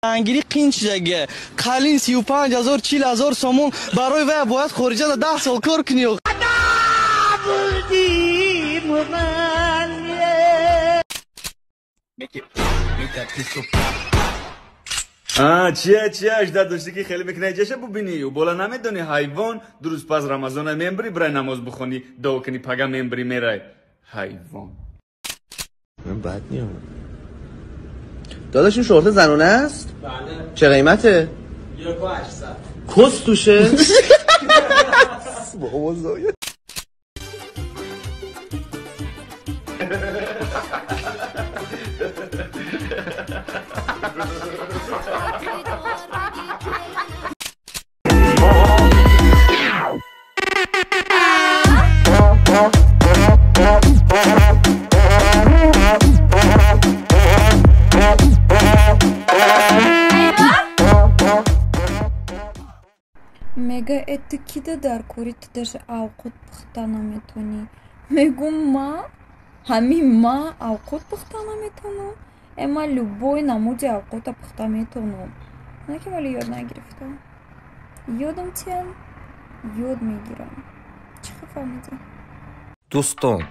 Ангири қин чизаге. Қалин 35 000, 40 000 сомон барои вая бояд хориҷа 10 сол кор кунӣ. Чия, чия, ажда дошти ки хеле мекунай ҷаша бубинӣ. Бола намедонӣ, ҳайвон, 2 рӯз пас Рамазона мембри, бирай намоз бихонӣ, дуо кунӣ, пага мембри, мерай. Ҳайвон. من بد میام. داداش این شورت زنونه است؟ بله. چه قیمته؟ 1.800. کس توشه؟ بابا زایه. Мега, э, ту кида дар кори, ту даже авқот пухта наметонӣ? Мегум, ма ҳамин ма авқот пухта наметонам? Э, ман любой намуди авқота пухта метонам, на ки вале ёд нагирифтам. Ёдам тиям, ёд мегирам. Чӣ хел фаҳмидӣ? Дӯстон,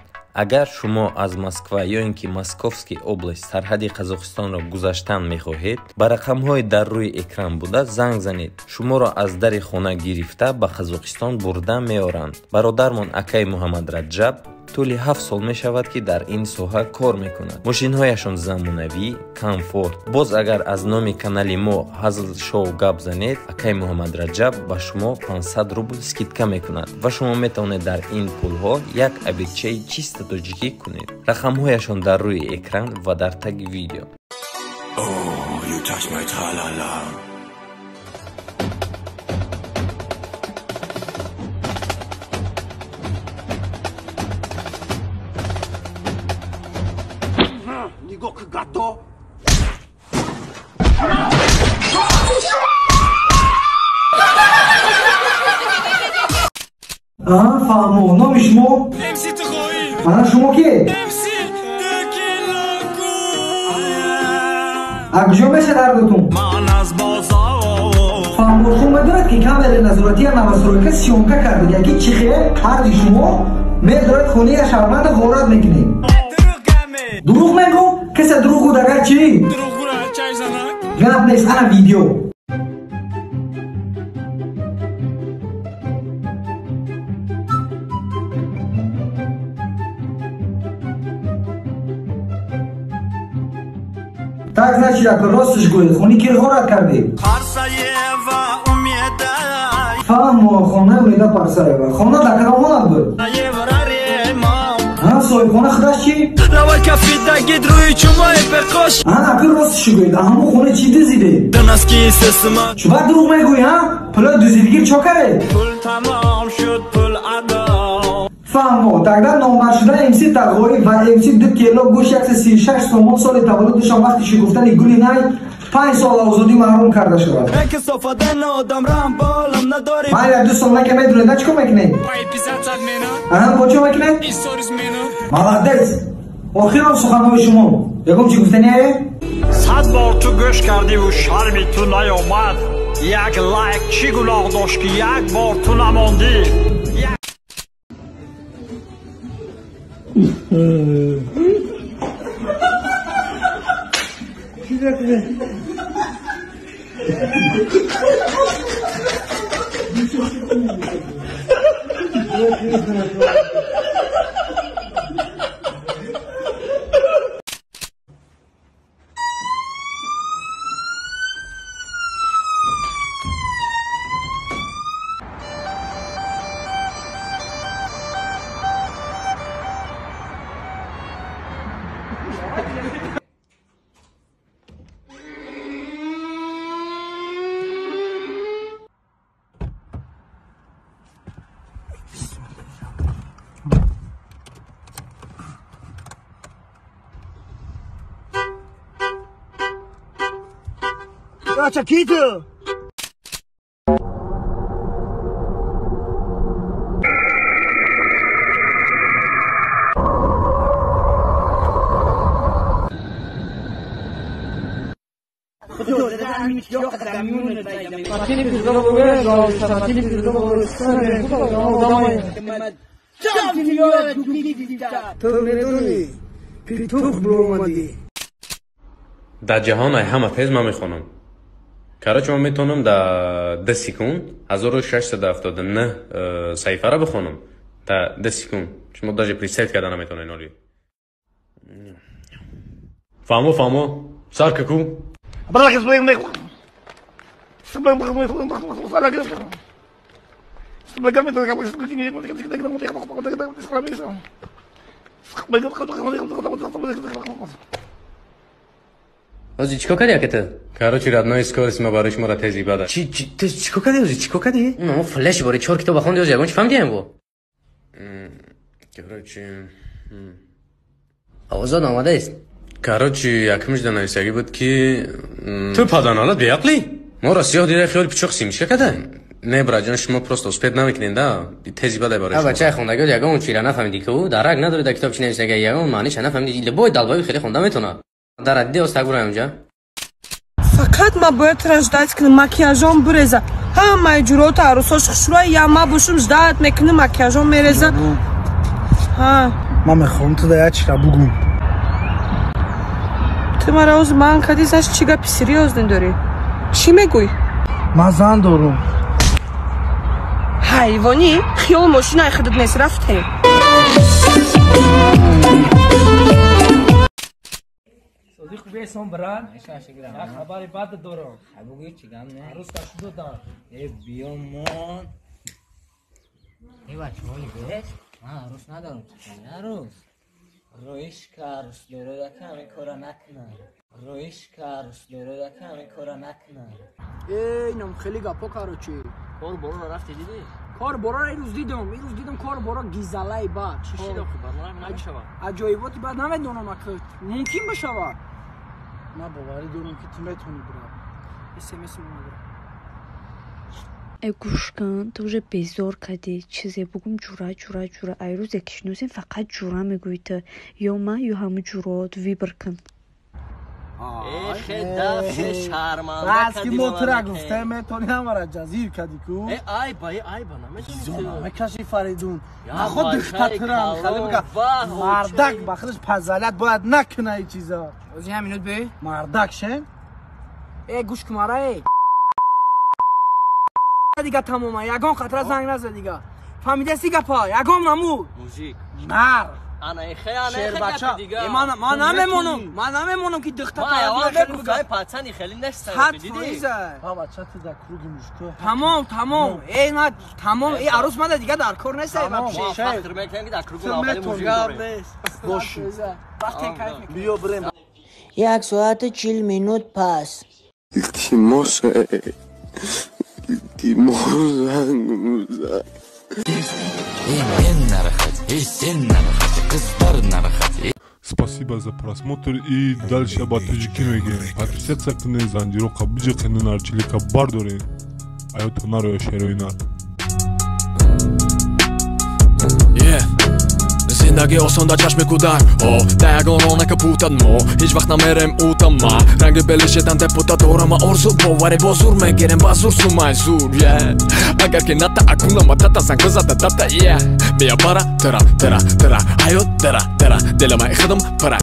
агар шумо аз Москва ё ин ки Московский область сарҳади Қазоқистонро гузаштан мехоҳед, ба рақамҳои дар рӯи экран буда занг занед. Шуморо аз дари хона гирифта, ба Қазоқистон бурда меоранд. Бародармон акаи Муҳаммадраҷаб тӯли 7 сол мешавад, ки дар ин соҳа кор мекунад. Мошинҳояшон замонавӣ, комфорт. Боз агар аз номи канали мо Ҳазл Шоу гап занед, акаи Муҳаммадраҷаб ба шумо 500 рубл скидка мекунад ва шумо метавонед дар ин пулҳо як обедчаи чисто тоҷикӣ кунед. Рақамҳояшон дар рӯи экран ва дар таги видео. Oh, you touch my tra-la-la. Нигоҳ ки гато. Аҳа, фаҳмо, номи шумо? Ана шумо ки? А куҷо мешад ҳардутун? Фаҳмо, шумо медонед, ки камераи назоратия новостройка съёмка кардага, ки чӣ хел ҳарди шумо медоред, хонаи шаҳрванда ғорат мекунед. Дурӯғ мегӯ? Касе дурӯғ гуд, агар чӣ? Гап нест, ана видео. Так, значит, ако росташ гӯед, хони кир ғорат кардӣ? Фаҳмо, хонаи Умеда Парсаева. Хона дар кадом ҳолат буд? Соҳибхона худаш чӣ? Ака, росташо гӯед, ҳамон хона чӣ дузидед? Чӯба дурӯғ мегӯӣ, ҳа? Пулои дузидигир чо каред? Фаҳмо, тогда номбаршуда МС Тағоӣ ва МС ду кило гӯшт 136 сомон, соли таваллудашон вақти шигуфтани гули най, 5 сол озодӣ маҳрум карда шавад. Майли, 2 сол нака медонед, на чӣ кор мекунед? Аҳа, бо чӣ мекунед? Молодец. Охирон суханҳои шумо, ягон чӣ гуфтание? 100 бор ту гӯш кардиву шарми ту наёмад. Як лайк чӣ гуноҳ дошт, ки як бор ту намондӣ? Бача, ки ту? Дар ҷаҳон ай ҳама тез ман мехонам. Короче, ман метавонам дар 10 секунд 1679 саҳифаро бихонам. Дар 10 секунд. Шумо даже представить карда наметавонед оли. Фаҳмо, фаҳмо. Сар каку. Ози чико кардӣ аката? Короче, родной скорость ма барои шуморо тези бада. Чи чи ту чико кардӣ ози? Чико кардӣ? Мо флеш бори чор китоб хонди ози ягон чи фаҳмидиам бо? Короче, овозот омадааст. Короче, якумш да нависагӣ буд ки ту паданалат беақлӣ? Моро сиёҳ дида хиёли пичоқ симишка када? Не, браҷон, шумо просто успед намекунед, да? Тези бадай барои шумо. Бачаи хондагиот ягон чира нафаҳмидӣ ку? Дарак надорӣ дар китоб чи нависага, ягон маъниша нафаҳмидӣ. Либои далбави хеле хонда метавонад. Дар адди остак бурай онҷа. Фақат ма бояд тура ждать кунам, макияжон буреза. Ҳамаи ҷуроту арӯсош хушрӯя, я ма бошум ждать мекунам, макияжон мереза. Ҳа. Ман мехоҳам ту да як чира бугум. Ту мара оз ман кадӣ, значит чӣ гапи серьёзне дорӣ? Чӣ мегӯй? Ман зан дорум. Ҳайвонӣ, хиёл мошинаи худат нест, рафтем. Сози хуби эсон брат. Як хабари бад дорам. Бугӯ чӣ гап не? Арӯс кашиду додам. Э биёмон. Э бачаҳои бес? Ман арӯс надорам. Чӣ арӯс? Роишка арӯс дорода каме кора накунам. Роишка арӯс дорода каме кора накунам. Э инам хеле гапо короче. Кор бороро рафти дидӣ? Кор бороро ирӯз дидам. Ирӯз дидам кор боро гизалаи бад. Чӣ шид охи барномаам намешавад. Аҷоиботи бад намедонам ака. Мумкин бишавад. Ман боварӣ дорам ки ту метавонӣ брат. СМС омада. Э гӯшкан, ту уже безор кардӣ. Чизе бугум ҷура, ҷура, ҷура. Ай рӯзе ки шиносем фақат ҷура мегӯӣ ту. Ё ман, ё ҳамун ҷуроот. Выбор кун. Бас ки мо тура гуфтем, метавонӣ ҳамаро ҷазир кардӣ ку? Э айба, э айба, наметавонӣ. Намекашӣ Фаридун. Наход духтатирам, хеле бика. Мардак ба худаш пазалят бояд накуна ин чиза. Ози ҳам минут бе. Мардак шен? Э гӯш кун мара э. Дига тамома, ягон қатра занг наза дига. Фаҳмидаси гапа, ягон намуд. Мужик. Нар. Ана эхе, ана эхе гапи дига. Ман намемонам, ман намемонам ки духтата мегуфтай пацани хеле нестан, диди? Ҳа бача ту дар круги мужико. Тамом, тамом. Э на тамом, э арӯс мада дига дар кор нест ай вообще. Фахр мекунам ки дар круги аввали мужик дорем. Боши. Вақте кайф мекунем. Биё бирем. 1 соату 40 минут пас. Илтимос, илтимос занг бизан. Спасибо за просмотр и дальше ба таҷикӣ мегӯем. Подписаться кунед, занҷироқа биҷиқену нарчилика бардоред. Аёто нароя шерои нар. Зиндагӣ осон дар чашми кӯдак. О да ягон ронака путад мо ҳеҷ вақт намерем утама. Ранги белишедан депутат дорама орзу боварӣ бо зур мегирем ба зур сумай зур. Агар ки ната акунама тата занг бизада дата. Мия бара тра тра тра ҳаёт тра тра дилама худам пара.